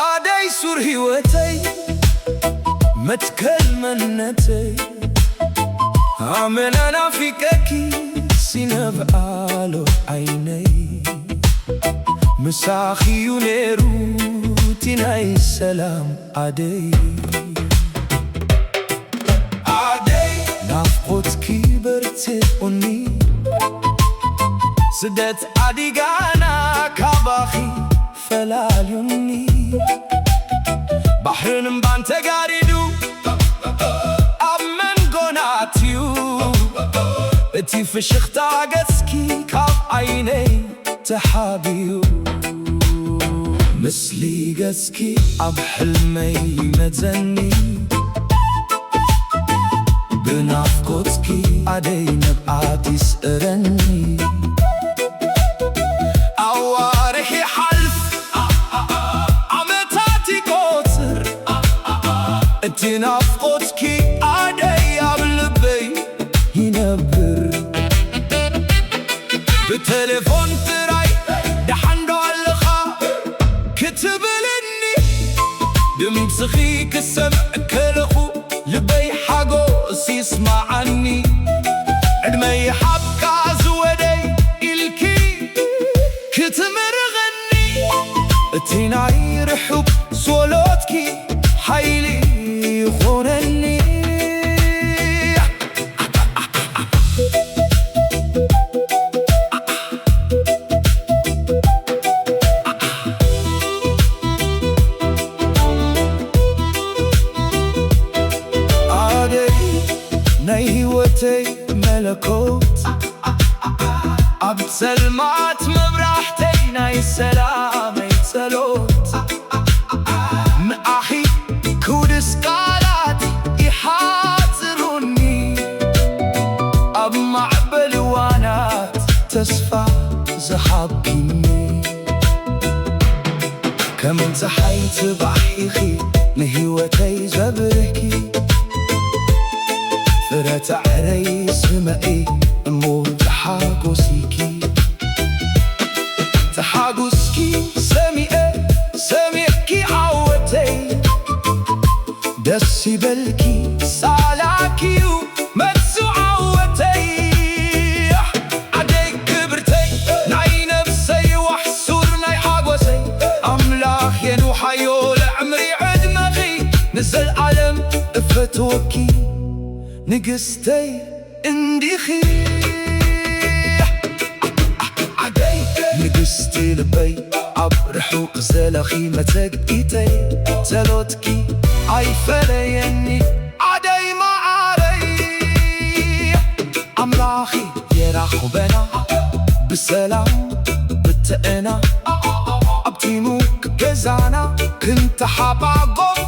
ኣደይ ሱር ህይወተይ፣ መትከል መንነተይ፣ ኣመና ናፊቀኪ፣ ሲነብ ኣሎ ዓይነይ። ምሳኺ ዩ ነይሩ እቲ ናይ ሰላም ኣደይ። ኣደይ ናፍቆትኪ በርቲዑኒ፣ ስደት ኣዲጋና ካባኺ ፈላልዩኒ። ባሕርን እምባን ተጋሪዱ ኣብ መንጎና ኣትዩ፣ እቲ ፍሽኽታ ገጽኪ ካብ ዓይነይ ተሓቢኡ። ምስሊ ገጽኪ ኣብ ሕልመይ ይመዘኒ፣ ብናፍቆትኪ ኣደይ ንብዓት ይስእረኒ። ኣዋርሕ ይሓልፍ፣ ዓመታት ይቆጽር፣ እቲ ናፍቆትኪ ኣደይ ኣብ ልበይ ይነብር። ብቴሌፎን ጥራይ ደሓን ዶ ኣለኻ ክትብልኒ፣ ድምፅኺ ክሰምዕ ከለኹ ልበይ ሓጎስ ይስማዓኒ። ዕድመ ይሃብካ ዝወደይ ኢልኪ ክትምርቐኒ፣ እቲ ናይ ርሑቕ ጸሎትኪ ሓይሊ ይኾነኒ። ኣደይ ናይ ህይወተይ መለኮት፣ ኣብ ጸልማት መብራህተይ ናይ ሰላመይ ጸሎት፣ ንኣኺ ክውድስ ቃላት ይሓጽሩኒ፣ ኣብ ማዕበል እዋናት ተስፋ ዝሃብኪኒ። ከም ጸሓይ ጽባሕ ኢኺ ንህይወተይ ዘብርህኪ፣ ፍረ ጻዕረይ ስምዒ እሞ ተሓጎሲኪ። ተሓጉስኪ ሰሚኤ ሰሚዕኪ ዓወተይ፣ ደስ ይበልኪ ሳላኪዩ መሱ ዓወተይ። ዓደይ ክብርተይ ናይ ነብሰይ ዋሕሱር ናይ ሓጎሰይ፣ ኣምላኽ የንውሓዮ ለዕምሪ ዕድመኺ፣ ንዘልኣለም እፈትወኪ ንግስተይ እንዲኺ። ዓደይ ንግስቲ ልበይ፣ ኣብ ርሑቕ ዘለኺ መተግኢተይ፣ ጸሎትኪ ኣይፈለየኒ ዓደይ መዓረይ። ኣምላኺ የራኽበና ብሰላም ብጥዕና፣ ኣብቲ ሙቅ ገዛና ክንተሓባጎፍ